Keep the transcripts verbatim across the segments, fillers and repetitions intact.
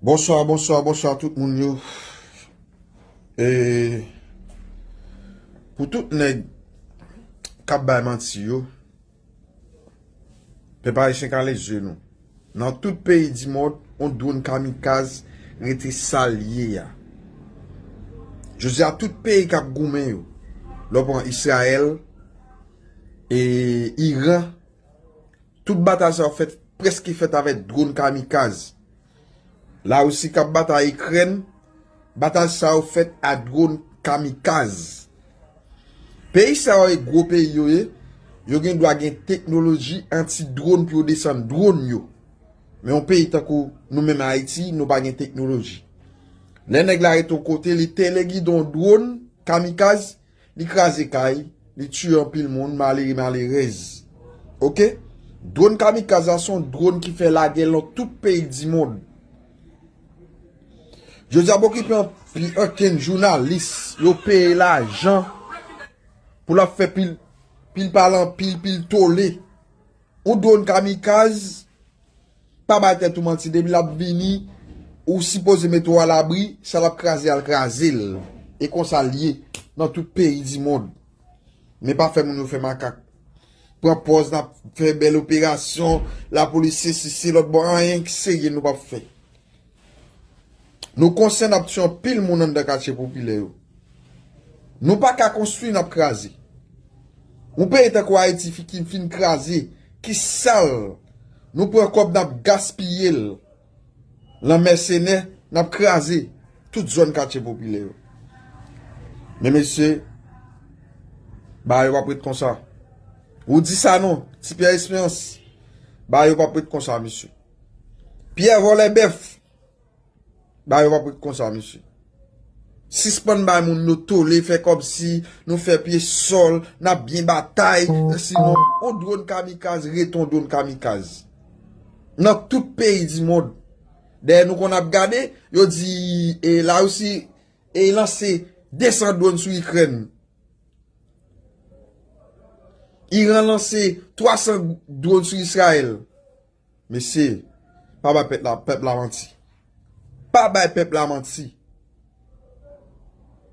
Bonswa, bonswa, bonswa tout moun yo. E pou tout nèg k ap bay manti yo, pèp ayisyen kale zye nou. Nan tout peyi di mond, yon dwòn kamikaz rete sa l ye a. Jodi a, tout peyi k ap goumen yo, lè w pran Izrayèl, e Iran, tout batay sa yo fèt, prèske fèt avèk dwòn kamikaz. Larisi k ap batay Ikrèn, batay sa yo fèt a dwòn kamikaz. Peyi sa yo e gwo peyi yo ye, yo gen dwa gen teknoloji anti dwòn pou yo desann dwòn yo. Men yon peyi tankou nou menm Ayiti, nou pa gen teknoloji. Lè nèg la rete yon kote, li telegide yon dwòn kamikaz, li kraze kay, li tiye anpil moun, malere, malerèz. Oke? Dwòn kamikaz la se yon dwòn ki fè lagè nan tout peyi di mond. Jodi a, pa okipe anpil ankenn jounalis, yo peye lajan pou l ap fè pil, pil pale anpil, pil tole. Yon dwòn kamikaz, pa bay tèt ou manti, depi l ap vini, ou sipoze mete w alabri, sa l ap kraze a, l kraze l. E konsa l ye nan tout peyi di mond. Men pa fè moun yo fè makak. Pran pòz n ap fè bèl operasyon, lapolis sesi, se lòt bò, anyen ki serye nou p ap fè. Nou konsyan n ap tiye anpil moun anndan katye popilè yo. Nou pa ka konstwi, n ap kraze. Yon peyi tankou Ayiti fi-, ki fin kraze, ki sal, nou pran kòb, n ap gaspiye l. Lan mèsenè, n ap kraze tout zòn katye popilè yo. Men mesye, bagay yo p ap ret konsa. Ou di sa non, Ti Pierre Espérance, bagay yo p ap ret konsa, mesye. Pyè vòlè bèf, bagay yo p ap ret konsa, mesye. Sispann bay moun yo tole, fè kòmsi nou fè pye sòl, n ap byen batay. Sinon, yon dwòn kamikaz rete yon dwòn kamikaz. Nan tout peyi di mond. Dèyè nou konn ap gade, yo di, e, Larisi, e, lanse de san dwòn sou Ikrèn. Iran lanse twa san dwòn sou Izrayèl. Mesye, pa bay pèp la, pèp la manti. Pa bay pèp la manti.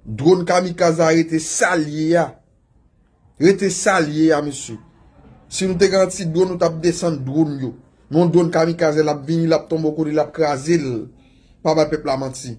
Dwòn kamikaz la rete sa l ye a. Rete sa l ye a, mesye. Si nou te gen yon ti dwòn, nou t ap desann dwòn yo. Men yon dwòn kamikaz la, l ap vini, l ap tonbe yon kote, l ap kraze l. Pa bay pèp la manti.